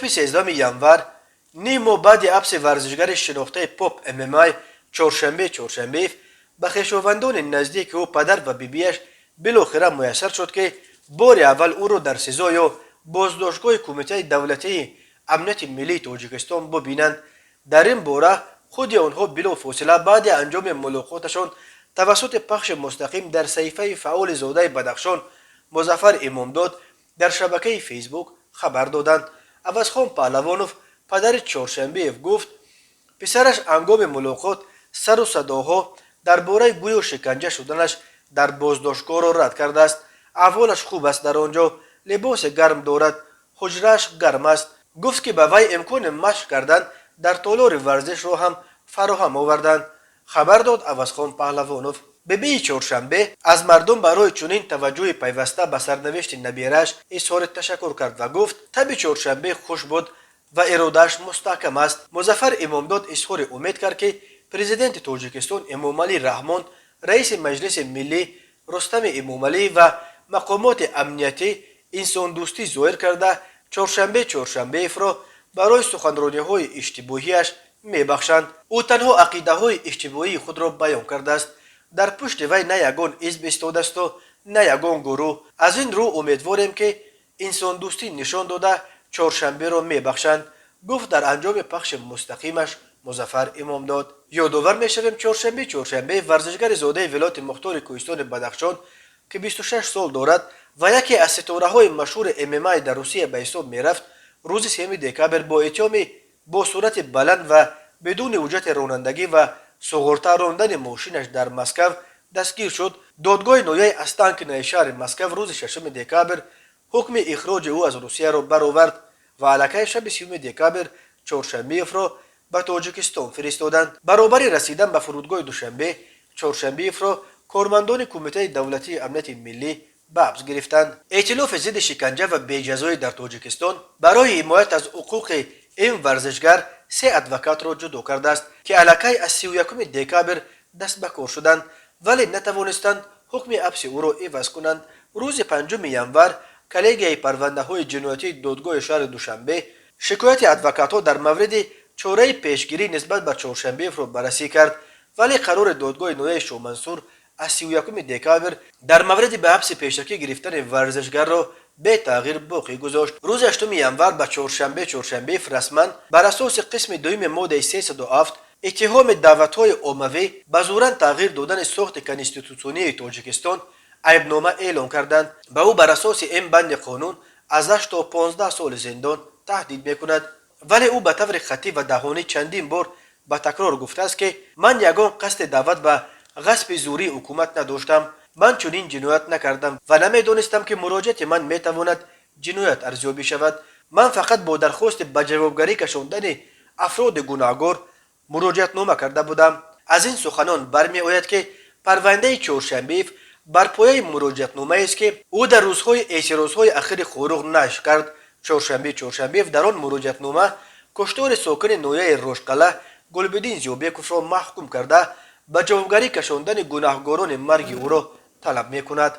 Субҳи 13 январ, ним моҳ баъди ҳабси варзишгари шинохтаи поп ММА Чоршанбе Чоршанбеев, ба хешовандони наздики ӯ, падар ва бибиаш, билохира муяссар шуд, ки бори аввал ӯро дар СИЗО ё боздоштгоҳи Кумитаи давлатии амнияти миллии Тоҷикистон бубинанд. Дар ин бора худи онҳо билофосила баъди анҷоми мулоқоташон тавассути пахши мустақим дар саҳифаи фаъоли зодаи Бадахшон Музаффар Имомдод дар шабакаи Фейсбук хабар доданд. Авазхон Паҳлавонов, падари Чоршанбеев, гуфт, писараш ҳангоми мулоқот сару садоҳо дар бораи гӯё шиканҷа шуданаш дар боздоштгоҳро рад кардааст. Аҳволаш хуб аст, дар он ҷо либоси гарм дорад, ҳуҷрааш гарм аст. Гуфт, ки ба вай имкони машқ кардан дар толори варзишро ҳам фароҳам оварданд, хабар дод Авазхон Паҳлавонов. Бибии Чоршанбе аз мардум барои чунин таваҷҷӯҳи пайваста ба сарнавишти набирааш изҳори ташаккур кард ва гуфт, таби Чоршанбе хуш буд ва иродааш мустаҳкам аст. Музаффар Имомдод изҳори умед кард, ки Президенти Тоҷикистон Эмомалӣ Раҳмон, раиси Маҷлиси Миллӣ Рустами Эмомалӣ ва мақомоти амниятӣ инсондӯстӣ зоҳир карда, Чоршанбе Чоршанбеевро барои суханрониҳои иштибоҳиаш мебахшанд. Ӯ танҳо ақидаҳои иштибоҳии худро баён кардааст. Дар пушти вай на ягон ҳизб истодаасту на ягон гурӯҳ. Аз ин рӯ умедворем, ки инсондӯстӣ нишон дода, Чоршанберо мебахшанд, гуфт дар анҷоми пахши мустақимаш Музаффар Имомдод. Ёдовар мешавем, Чоршанбе Чоршанбе, варзишгари зодаи вилояти мухтори кӯҳистони Бадахшон, ки 26 сол дорад ва яке аз ситораҳои машҳури ММА дар Русия ба ҳисоб мерафт, рӯзи 3 декабр бо иттиҳоми бо суръати баланд ва бидуни ҳуҷҷати ронандагӣ ва суғурта рондани мошинаш дар Москав дастгир шуд. Додгоҳи ноҳияи Останкинои шаҳри Москав рӯзи 6 декабр ҳукми ихроҷи ӯ аз Русияро баровард ва аллакай шаби 30 декабр Чоршанбеевро ба Тоҷикистон фиристоданд. Баробари расидан ба фурудгоҳи Душанбе Чоршанбеевро кормандони Кумитаи давлатии амнияти миллӣ ба ҳабс гирифтанд. Эътилофи зидди шиканҷа ва беҷазоӣ дар Тоҷикистон барои ҳимоят аз ҳуқуқи ин варзишгар се адвокатро ҷудо кардааст, ки аллакай аз 31 декабр даст ба кор шуданд, вале натавонистанд ҳукми ҳабси ӯро иваз кунанд. Рӯзи 5 январ коллегияи парвандаҳои ҷиноятии додгоҳи шаҳри Душанбе шикояти адвокатҳо дар мавриди чораи пешгирӣ нисбат ба Чоршанбеевро баррасӣ кард, вале қарори додгоҳи ноҳияи Шоҳмансур аз 31 декабр дар мавриди ба ҳабси пешакӣ гирифтани варзишгарро бетағйир боқӣ гузошт. Рӯзи 8 январ ба Чоршанбе Чоршанбеев расман бар асоси қисми дуюми моддаи 307, иттиҳоми даъватҳои оммавӣ ба зӯран тағйир додани сохти конститутсионии Тоҷикистон, айбнома эълон карданд. Ба ӯ бар асоси ин банди қонун аз 8 то 15 соли зиндон таҳдид мекунад. Вале ӯ ба таври хаттӣ ва даҳонӣ чандин бор ба такрор гуфтааст, ки ман ягон қасди даъват ба ғасби зӯрии ҳукумат надоштам, ман чунин ҷиноят накардам ва намедонистам, ки муроҷиати ман метавонад ҷиноят арзёбӣ шавад. Ман фақат бо дархости ба ҷавобгарӣ кашондани афроди гунаҳгор муроҷиатнома карда будам. Аз ин суханон бармеояд, ки парвандаи Чоршанбеев бар пояи муроҷиатномаест, ки ӯ дар рӯзҳои эътирозҳои ахири Хоруғ нашр кард. Чоршанбе Чоршанбеев дар он муроҷиатнома куштори сокини ноҳияи Роштқалъа Гулбиддин Зиёбековро маҳкум карда, ба ҷавобгарӣ кашондани гунаҳгорони марги ӯро талаб мекунад.